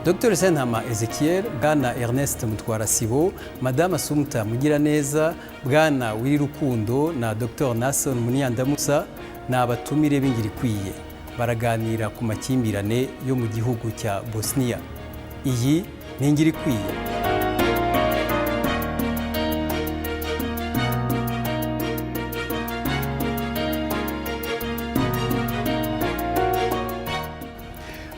Dr Sentama Ezekiel, Bwana Ernest Mutwarasibo, Madame Assumpta Mugiraneza, Bwana Willy Rukundo na Dr Nason Munyandamusa ni abatumire b'Ingirikwiye. Baraganira ku makimbirane yo mu gihugu cya Bosnia. Iyi ni Ingirikwiye.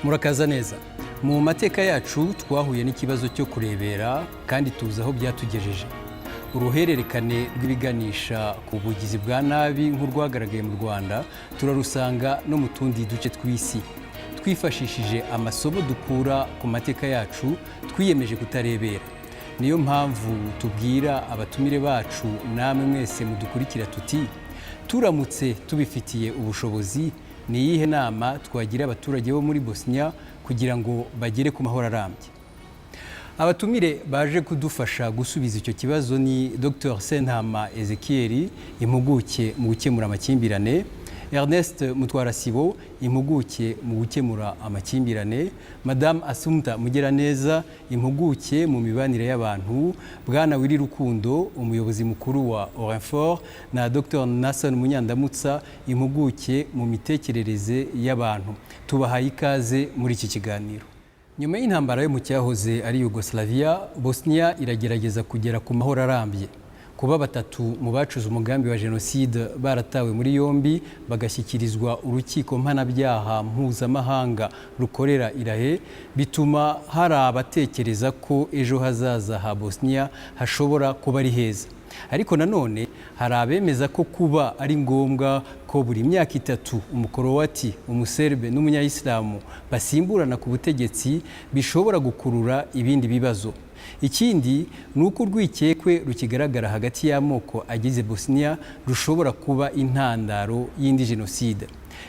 Murakaza neza. Mu mateka yacu twahuye n'ikibazo cyo kurebera, kandi tuzi aho byatugejeje. Uruhererekane rw'ibiganisha ku bugizi bwa nabi nk'urwagaragaye mu Rwanda turarusanga no mu tundi duce tw'isi. Twifashishije amasomo dukura ku mateka yacu, twiyemeje kutarebera. Niyo mpamvu tubwira abatumire bacu namwe mwese mudukurikira tuti: turamutse tubifitiye ubushobozi, ni iyihe nama twagira abaturage bo muri Bosnia kugira ngo bagere ku mahoro arambye? Abatumire baje kudufasha gusubiza icyo kibazo ni Dr Sentama Ezekiel, impuguke mu gukemura amakimbirane, Ernest Mutwarasibo, impuguke mu gukemura amakimbirane, Madame Assumpta Mugiraneza, impuguke mu mibanire y'abantu, Bwana Willy Rukundo, umuyobozi mukuru wa Orinfor, na Dr Nasson Munyandamutsa, impuguke mu mitekerereze y'abantu. Tubahaye ikaze muri iki kiganiro. Nyuma y'intambara yo mu cyahoze ari Yugoslavia, Bosnia iragerageza kugera ku mahoro arambye. Kuba batatu mu bacuze umugambi wa jenoside baratawe muri yombi, bagashyikirizwa urukiko mpanabyaha mpuzamahanga rukorera i La Haye, bituma hari abatekereza ko ejo hazaza ha Bosnia hashobora kuba ari heza. Ariko nanone hari abemeza ko kuba ari ngombwa ko buri myaka 3 Umukorowati, Umuserbe n'Umunyayisilamu basimburana ku butegetsi bishobora gukurura ibindi bibazo. Ikindi ni uko urwikekwe rukigaragara hagati y'amoko agize Bosnia rushobora kuba intandaro y'indi jenoside.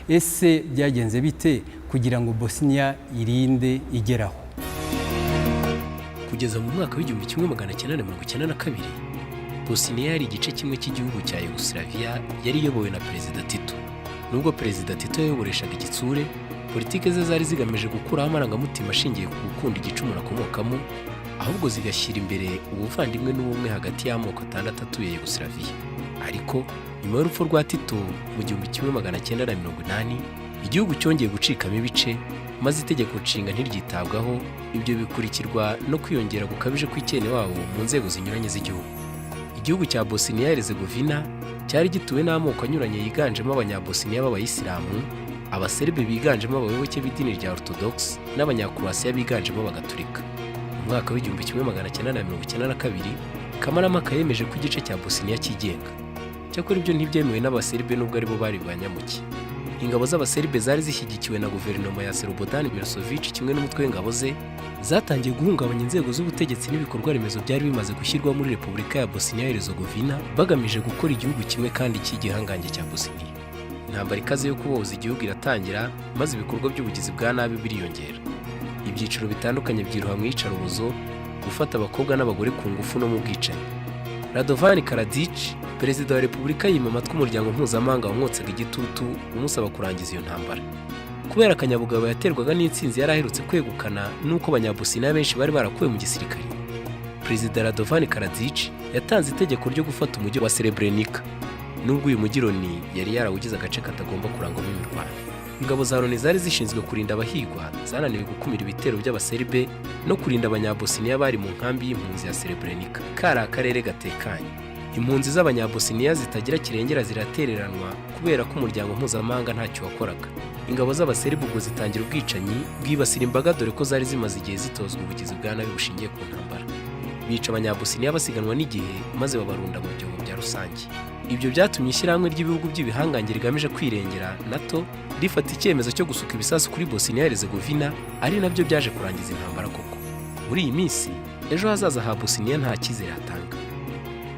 Ese byagenze bite kugira ngo Bosnia irinde igeraho? Kugeza mu mwaka w'1992, Bosnia yari igice kimwe cy'igihugu cya Yugoslavia yari iyobowe na Perezida Tito. Nubwo Perezida Tito yayoboreshaga igitsure, politike ze zari zigamije gukuraho amarangamutima ashingiye ku gukunda igice umuntu akomokamo, ahubwo zigashyira imbere ubuvandimwe n'ubumwe hagati y'amoko 6 atuye Yugoslavia. Ariko nyuma y'urupfu rwa Tito mu 1980, igihugu cyongeye gucikamo ibice, maze itegeko nshinga ntiryitabwaho. Ibyo bikurikirwa no kwiyongera gukabije kw'icyene wabo mu nzego zinyuranye z'igihugu. Igihugu cya Bosnia Herzegovina cyari gituwe n'amoko anyuranye yiganjemo Abanyabosniya b'Abayisilamu, Abaserbe biganjemo abayoboke b'idini rya Orthodox n'Abanyakurasiya biganjemo Abagatulika. Mu mwaka w'1992, Kamarampaka yemeje ko igice cya Bosnia cyigenga. Cyakora ibyo ntibyemewe n'Abaserbe, nubwo aribo bari ba nyamuke. Ingabo z'Abaserbe zari zishyigikiwe na guverinoma ya Slobodan Milosevic kimwe n'umutwe w'ingabo ze, zatangiye guhungabanya inzego z'ubutegetsi n'ibikorwa remezo byari bimaze gushyirwa muri Repubulika ya Bosnia Herzegovina, bagamije gukora igihugu kimwe kandi cy'igihangange cya Bosnia. Intambara ikaze yo kubohoza igihugu iratangira, maze ibikorwa by'ubugizi bwa nabi biriyongera. Ibyiciro bitandukanye byiroha mu iyicarubozo, gufata abakobwa n'abagore ku ngufu no mu bwicanyi. Radovan Karadzic, perezida wa repubulika, yima amatwi umuryango mpuzamahanga wamwotsaga igitutu umusaba kurangiza iyo ntambara. Kubera akanyabugabo yaterwaga n'intsinzi yari aherutse kwegukana n'uko Abanyabosiniya benshi bari barakuwe mu gisirikare, Perezida Radovan Karadzic yatanze itegeko ryo gufata umujyi wa Srebrenica, nubwo uyu mujyi Loni yari yarawugize agace katagomba kurangwamo imirwano. Ingabo za Loni zari zishinzwe kurinda abahigwa zananiwe gukumira ibitero by'Abaseribe no kurinda Abanyabosiniya bari mu nkambi y'impunzi ya Srebrenica. Kari akarere gatekanye. Impunzi z'Abanyabosiniya zitagira kirengera ziratereranwa kubera ko umuryango mpuzamahanga ntacyo wakoraga. Ingabo z'Abaseribe ubwo zitangira ubwicanyi bwibasira imbaga, dore ko zari zimaze igihe zitozwa ubugizi bwa nabi bushingiye ku ntambara. Bica Abanyabosiniya basiganwa n'igihe, maze babarunda mu byobo bya rusange. Ibyo byatumye ishyirahamwe ry'ibihugu by'ibihangange rigamije kwirengera, NATO, rifata icyemezo cyo gusuka ibisasu kuri Bosnia Herzegovina, ari nabyo byaje kurangiza intambara koko. Muri iyi minsi ejo hazaza ha Bosnia nta cyizere hatanga.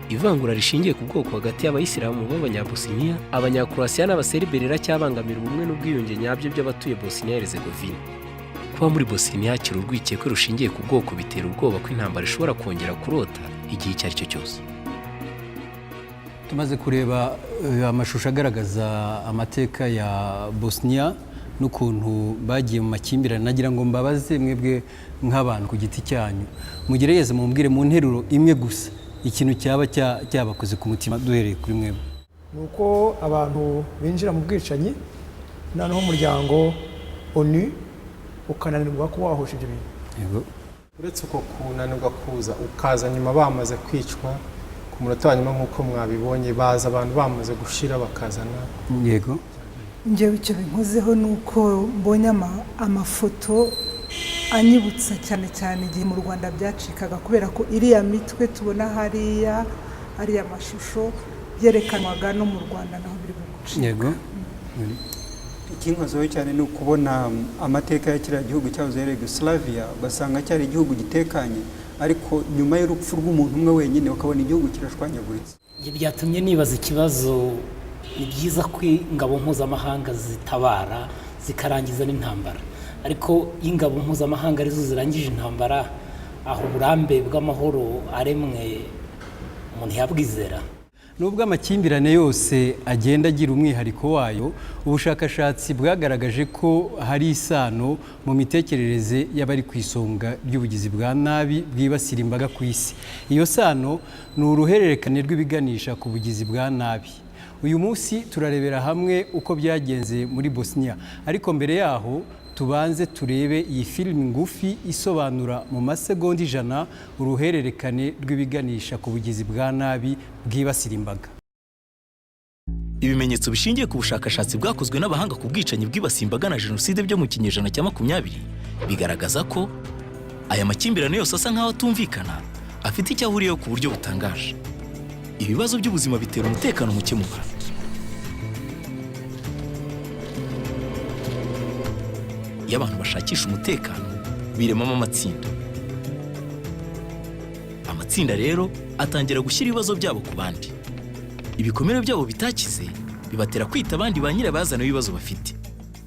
Ivangura rishingiye ku bwoko hagati y'Abayisilamu b'Abanyabosiniya, Abanyakurasiya n'Abaseribe riracyabangamira ubumwe n'ubwiyunge nyabyo by'abatuye Bosnia Herzegovina. Kuba muri Bosnia hakiri urwikekwe rushingiye ku bwoko bitera ubwoba ko intambara ishobora kongera kurota igihe icyo ari cyo cyose. Tumaze kureba amashusho agaragaza amateka ya Bosnia. n'ukuntu bagiye mu makimbirane. Nagira ngo mbabaze mwebwe nk'abantu ku giti cyanyu, mugerageze mumbwire mu nteruro imwe gusa ikintu cyaba cyabakoze ku mutima, duhereye kuri mwebwe. Ni uko abantu binjira mu bwicanyi, noneho umuryango ONU ukananirwa kuba wahosha ibyo bintu. Uretse uko kunanirwa kuza, ukaza nyuma bamaze kwicwa ku munota wa nyuma, nk'uko mwabibonye, baza abantu bamaze gushira, bakazana. Njyewe icyo binkozeho ni uko mbonye amafoto anyibutsa cyane cyane igihe mu Rwanda byacikaga, kubera ko iriya mitwe tubona hariya, ariya mashusho byerekanwaga no mu Rwanda naho biri gucika. Ikinkozeho cyane ni ukubona amateka ya kiriya gihugu cyahoze ari Yugoslavia, ugasanga cyari igihugu gitekanye, ariko nyuma y'urupfu rw'umuntu umwe wenyine ukabona igihugu kirashwanyaguritse. Ibyo byatumye nibaza ikibazo. Ni byiza ko ingabo mpuzamahanga zitabara zikarangiza n'intambara, ariko iyo ingabo mpuzamahanga arizo zirangije intambara, aho uburambe bw'amahoro aremwe umuntu yabwizera? Nubwo amakimbirane yose agenda agira umwihariko wayo, ubushakashatsi bwagaragaje ko hari isano mu mitekerereze y'abari ku isonga ry'ubugizi bwa nabi bwibasira imbaga ku isi. Iyo sano ni uruhererekane rw'ibiganisha ku bugizi bwa nabi. Uyu munsi turarebera hamwe uko byagenze muri Bosnia, ariko mbere yaho tubanze turebe iyi filimi ngufi isobanura mu masegonda 100 uruhererekane rw'ibiganisha ku bugizi bwa nabi bwibasira imbaga. Ibimenyetso bishingiye ku bushakashatsi bwakozwe n'abahanga ku bwicanyi bwibasiye imbaga na jenoside byo mu kinyejana cya 20 bigaragaza ko aya makimbirane yose asa nk'aho atumvikana afite icyo ahuriyeho ku buryo butangaje. Ibibazo by'ubuzima bitera umutekano muke mu bantu. Iyo abantu bashakisha umutekano biremamo amatsinda. Amatsinda rero atangira gushyira ibibazo byabo ku bandi. Ibikomere byabo bitakize bibatera kwita abandi ba nyirabayazana w'ibibazo bafite.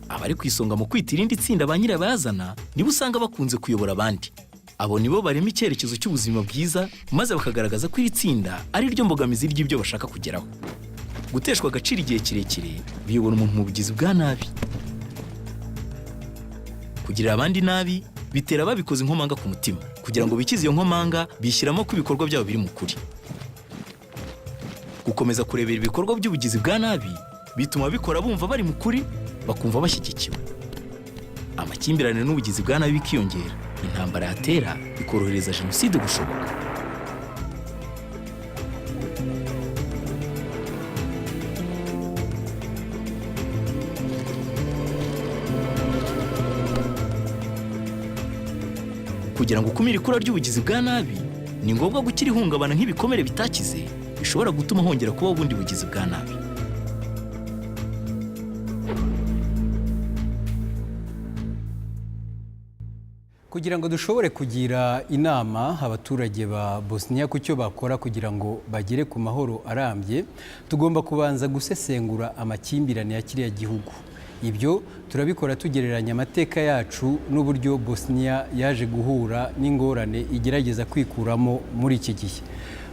Abari ku isonga mu kwita irindi tsinda ba nyirabayazana nibo usanga bakunze kuyobora abandi. Abo nibo barema icyerekezo cy'ubuzima bwiza, maze bakagaragaza ko iri tsinda ari ryo mbogamizi ry'ibyo bashaka kugeraho. Guteshwa agaciro igihe kirekire biyobora umuntu mu bugizi bwa nabi. Kugirira abandi nabi bitera ababikoze inkomanga ku mutima. Kugira ngo bikize iyo nkomanga, bishyiramo ko ibikorwa byabo biri mu kuri. Gukomeza kurebera ibikorwa by'ubugizi bwa nabi bituma ababikora bumva bari mu kuri, bakumva bashyigikiwe. Amakimbirane n'ubugizi bwa nabi bikiyongera, intambara yatera ikorohereza jenoside gushoboka. Kugira ngo ukumire ikura ry'ubugizi bwa nabi, ni ngombwa gukira ihungabana nk'ibikomere bitakize bishobora gutuma hongera kubaho ubundi bugizi bwa nabi. Kugira ngo dushobore kugira inama abaturage ba Bosnia ku cyo bakora kugira ngo bagere ku mahoro arambye, tugomba kubanza gusesengura amakimbirane ya kiriya gihugu. Ibyo turabikora tugereranya amateka yacu n'uburyo Bosnia yaje guhura n'ingorane igerageza kwikuramo muri iki gihe.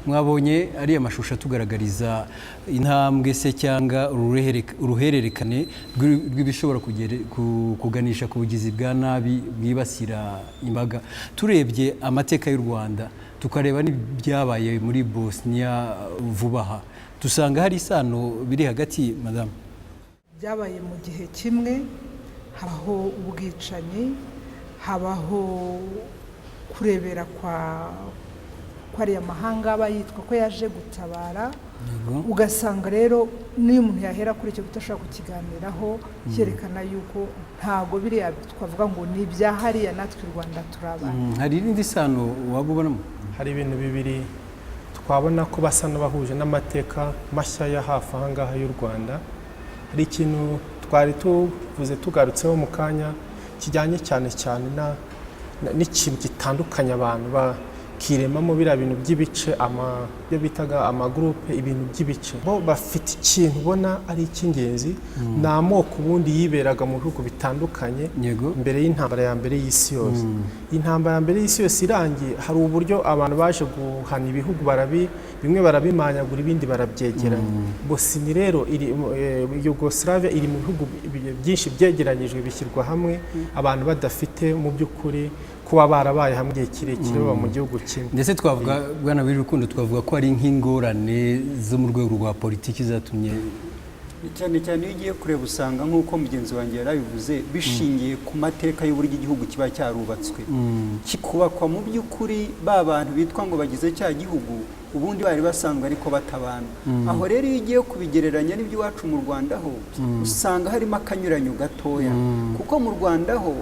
Mwabonye ariya mashusho atugaragariza intambwe se cyangwa uruhererekane rw'ibishobora kuganisha ku bugizi bwa nabi bwibasira imbaga. Turebye amateka y'u Rwanda, tukareba n'ibyabaye muri Bosnia vuba aha, dusanga hari isano biri hagati, madamu? Byabaye mu gihe kimwe, habaho ubwicanyi, habaho kurebera kwa ariya mahanga aba yitwa ko yaje gutabara. Ugasanga rero n'iyo umuntu yahera kuri icyo udashobora kukiganiraho, cyerekana yuko ntabwo biriya twavuga ngo ni ibya hariya, natwe u Rwanda turabana. Hari irindi sano waba ubonamo? Hari ibintu bibiri twabona ko basa n'abahuje n'amateka mashya ya hafi aha ngaha y'u Rwanda. Hari ikintu twari tuvuze tugarutseho mu kanya kijyanye cyane cyane n'ikintu gitandukanya abantu. Bakiremamo biriya bintu by'ibice, ibyo bitaga amagurupe, ibintu by'ibice. Bo bafite ikintu ubona ari icy'ingenzi, ni amoko ubundi yiberaga mu bihugu bitandukanye mbere y'intambara ya mbere y'isi yose. Intambara ya mbere y'isi yose irangiye, hari uburyo abantu baje guhana ibihugu, bimwe barabimanyagura, ibindi barabyegeranya. Bosini rero iri, Yugoslavia iri mu bihugu byinshi byegeranyijwe bishyirwa hamwe, abantu badafite mu by'ukuri kuba barabaye hamwe igihe kirekire baba mu gihugu kimwe. Ndetse twavuga, bwana Rukundo, twavuga ko ari nk'ingorane zo mu rwego rwa politiki zatumye Cyane cyane iyo ugiye kureba, usanga nk'uko mugenzi wanjye yarabivuze, bishingiye ku mateka y'uburyo igihugu kiba cyarubatswe, kikubakwa mu by'ukuri ba bantu bitwa ngo bagize cya gihugu ubundi bari basanzwe ariko batabana. Aho rero iyo ugiye kubigereranya n'iby'iwacu mu Rwanda ho, usanga harimo akanyuranyo gatoya, kuko mu Rwanda ho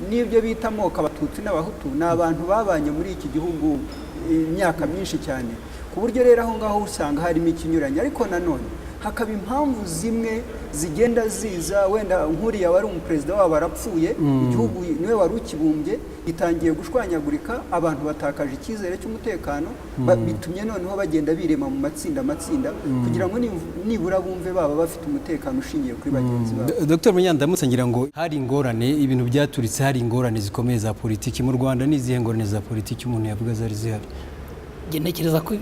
n'ibyo bita amoko, Abatutsi n'Abahutu, ni abantu babanye muri iki gihugu imyaka myinshi cyane, ku buryo rero aho ngaho usanga harimo ikinyuranyo. Ariko nanone hakaba impamvu zimwe zigenda ziza, wenda nk'uriya wari umuperezida wabo arapfuye, igihugu niwe wari ukibumbye gitangiye gushwanyagurika, abantu batakaje icyizere cy'umutekano, bitumye noneho bagenda birema mu matsinda amatsinda kugira ngo nibura bumve baba bafite umutekano ushingiye kuri bagenzi babo. Dr Munyandamutsa, ngira ngo hari ingorane, ibintu byaturitse, hari ingorane zikomeye za politiki mu Rwanda. Ni izihe ngorane za politiki umuntu yavuga zari zihari? Njye ntekereza ko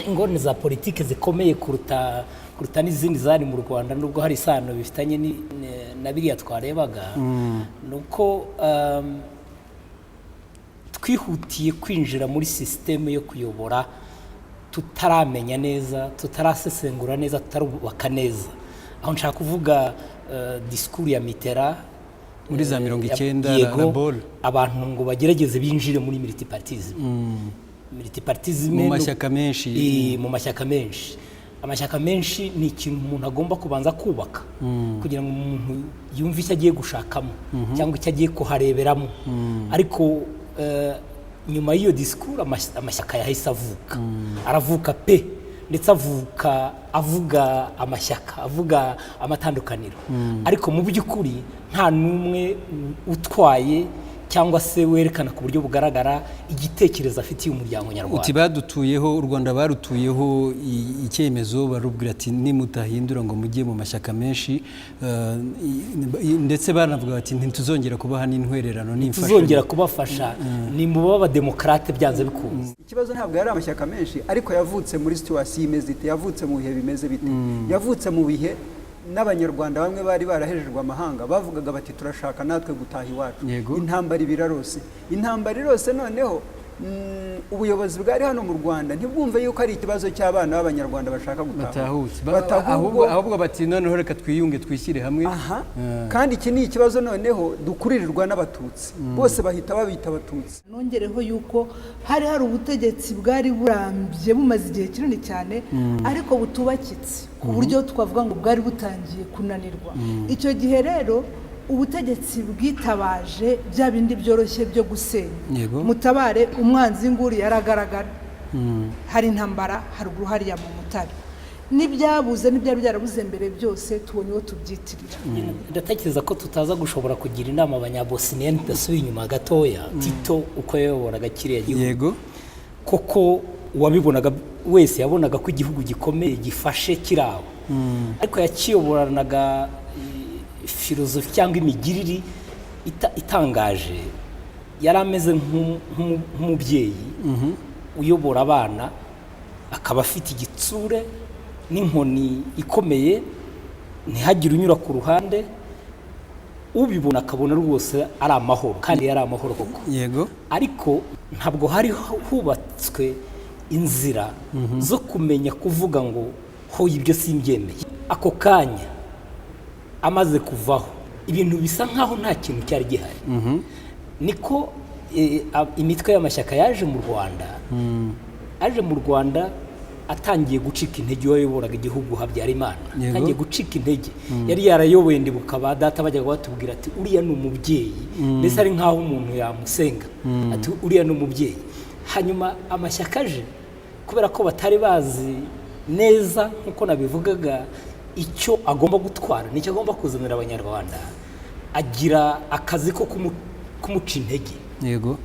ingorane za politiki zikomeye kuruta n'izindi zari mu Rwanda, nubwo hari isano bifitanye na biriya twarebaga, ni uko twihutiye kwinjira muri sisiteme yo kuyobora tutaramenya neza, tutarasesengura neza, tutarubaka neza. Aho nshaka kuvuga disikuru ya Mitterrand muri za 90, yego, la Baule. Abantu ngo bagerageze binjire muri multipartisme. Multipartisme Mu mashyaka menshi. Mu mashyaka menshi. Amashyaka menshi ni ikintu umuntu agomba kubanza kubaka kugira ngo umuntu yumve icyo agiye gushakamo cyangwa icyo agiye kuhareberamo. Ariko nyuma y'iyo disikuru amashyaka yahise avuka, aravuka pe, ndetse avuka avuga amashyaka, avuga amatandukaniro, ariko mu by'ukuri nta n'umwe utwaye cyangwa se werekana ku buryo bugaragara igitekerezo afitiye umuryango nyarwanda. Uti badutuyeho, u Rwanda barutuyeho icyemezo, barubwira ati nimutahindura ngo mujye mu mashyaka menshi, ndetse banavuga bati ntituzongera kubaha n'intwererano n'imfashanyo. Tuzongera kubafasha ni mu b'abademokarate byanze bikunze. Ikibazo ntabwo yari amashyaka menshi, ariko yavutse muri situwasiyo imeze ite? Yavutse mu bihe bimeze bite? Yavutse mu bihe n'Abanyarwanda bamwe bari barahejejwe amahanga, bavugaga bati turashaka natwe gutaha iwacu. Intambara ibirarose, intambara irose, noneho ubuyobozi bwari hano mu Rwanda ntibwumve yuko ari ikibazo cy'abana b'Abanyarwanda bashaka gutaha. Batahutse. Batahubwo Ahubwo bati noneho reka twiyunge, twishyire hamwe. Aha, kandi iki ni ikibazo noneho dukuririrwa n'Abatutsi, bose bahita babita Abatutsi. Nongereho yuko hari ubutegetsi bwari burambye, bumaze igihe kinini cyane, ariko butubakitse ku buryo twavuga ngo bwari butangiye kunanirwa. Icyo gihe rero ubutegetsi bwitabaje bya bindi byoroshye byo gusenya. Mutabare umwanzi nguri yaragaragara, hari intambara haruguru hariya mu Mutara, n'ibyabuze n'ibyari byarabuze mbere byose tubonye uwo tubyitirira. Ndatekereza ko tutaza gushobora kugira inama Abanyabosiniya ntidasubiye inyuma gatoya. Tito uko yayoboraga kiriya gihugu, koko uwabibonaga wese yabonaga ko igihugu gikomeye gifashe kiri aho, ariko yakiyoboranaga filozofi cyangwa imigirire itangaje. Yari ameze nk'umubyeyi uyobora abana, akaba afite igitsure n'inkoni ikomeye, ntihagire unyura ku ruhande. Ubibona akabona rwose ari amahoro, kandi yari amahoro koko. Ariko ntabwo hari hubatswe inzira zo kumenya kuvuga ngo hoya, ibyo simbyemeye. Ako kanya amaze kuvaho, ibintu bisa nkaho nta kintu cyari gihari. Niko imitwe y'amashyaka yaje mu Rwanda, aje mu Rwanda atangiye gucika intege. Uwayoboraga igihugu Habyarimana atangiye gucika intege, yari yarayoboye. Ndibuka ba data bajyaga batubwira ati uriya ni umubyeyi, mbese ari nk'aho umuntu yamusenga, ati uriya ni umubyeyi. Hanyuma amashyaka aje, kubera ko batari bazi neza nk'uko nabivugaga icyo agomba gutwara n'icyo agomba kuzanira Abanyarwanda, agira akazi ko kumuca intege.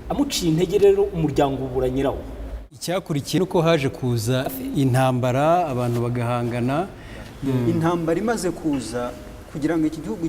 Amuciye intege rero, umuryango ubura nyirawo. Icyakurikiye nuko haje kuza intambara, abantu bagahangana. Intambara imaze kuza, kugira ngo iki gihugu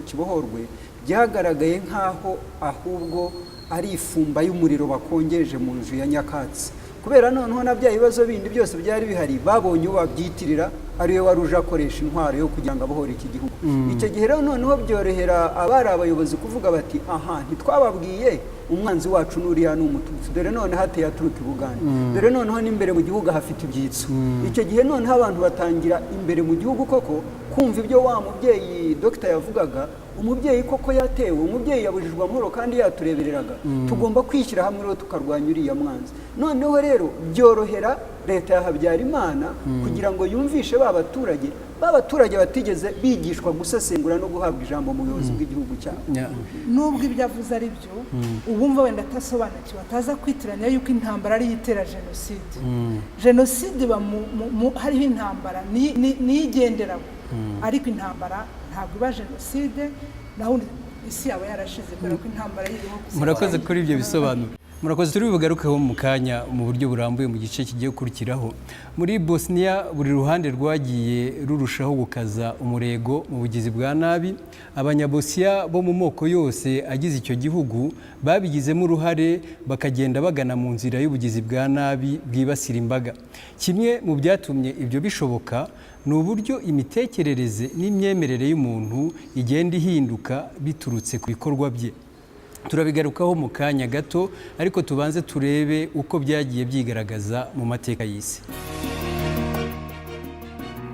kibohorwe, byagaragaye nk'aho ahubwo ari ifumba y'umuriro bakongeje mu nzu ya nyakatsi, kubera noneho na bya bibazo bindi byose byari bihari babonye uwo babyitirira, ariwe wari uje akoresha intwaro yo kugira ngo abohore iki gihugu. Icyo gihe rero noneho byorohera abari abayobozi kuvuga bati: "Aha ntitwababwiye, umwanzi wacu n'uriya ni Umututsi, dore noneho ateye aturuka i Bugande, dore noneho n'imbere mu gihugu hafite ibyitso." Icyo gihe noneho abantu batangira imbere mu gihugu koko kumva ibyo wa mubyeyi dogita yavugaga: umubyeyi koko yatewe, umubyeyi yabujijwe amahoro kandi yaturebereraga, tugomba kwishyira hamwe rero tukarwanya uriya mwanzi. Noneho rero byorohera leta ya Habyarimana kugira ngo yumvishe ba baturage batigeze bigishwa gusesengura no guhabwa ijambo mu buyobozi bw'igihugu cyabo. Nubwo ibyo avuze ari byo, uwumva wenda atasobanukiwe ataza kwitiranya yuko intambara ariyo itera jenoside. Jenoside iba hariho intambara niyo igenderaho, ariko intambara ntabwo iba jenoside. Naho undi isi yaba yarashize kubera ko intambara yiriho gusa. Murakoze kuri ibyo bisobanuro, murakoze. Turi bugarukeho mu kanya mu buryo burambuye mu gice kigiye gukurikiraho. Muri Bosnia, buri ruhande rwagiye rurushaho gukaza umurego mu bugizi bwa nabi. Abanyabosiya bo mu moko yose agize icyo gihugu babigizemo uruhare, bakagenda bagana mu nzira y'ubugizi bwa nabi bwibasira imbaga. Kimwe mu byatumye ibyo bishoboka ni uburyo imitekerereze n'imyemerere y'umuntu igenda ihinduka biturutse ku bikorwa bye. Turabigarukaho mu kanya gato, ariko tubanze turebe uko byagiye byigaragaza mu mateka y'isi.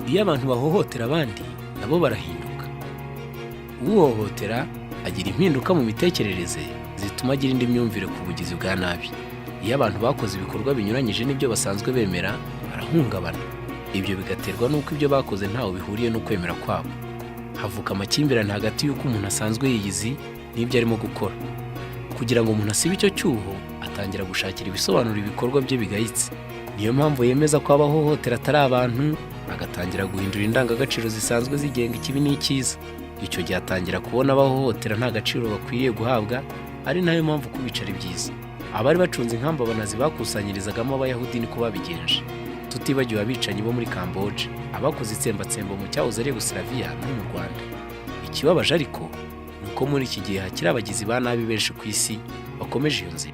Iyo abantu bahohotera abandi, nabo barahinduka. Uhohotera agira impinduka mu mitekerereze zituma agira indi myumvire ku bugizi bwa nabi. Iyo abantu bakoze ibikorwa binyuranyije n'ibyo basanzwe bemera, barahungabana. Ibyo bigaterwa n'uko ibyo bakoze ntaho bihuriye no kwemera kwabo. Havuka amakimbirane hagati y'uko umuntu asanzwe yiyizi n'ibyo arimo gukora. Kugira ngo umuntu asibe icyo cyuho, atangira gushakira ibisobanuro ibikorwa bye bigayitse. Niyo mpamvu yemeza ko abahohotera atari abantu, agatangira guhindura indangagaciro zisanzwe zigenga ikibi n'icyiza. Icyo gihe atangira kubona abahohotera nta gaciro bakwiriye guhabwa, ari nayo mpamvu kubica ari byiza. Abari bacunze inkamba Abanazi bakusanyirizagamo Abayahudi niko babigenje, tutibagiwe abicanyi bo muri Kamboje, abakoze itsembatsemba mu cyahoze ari Yugosilaviya no mu Rwanda. Ikibabaje ariko ni uko muri iki gihe hakiri abagizi ba nabi benshi ku isi bakomeje iyo nzira.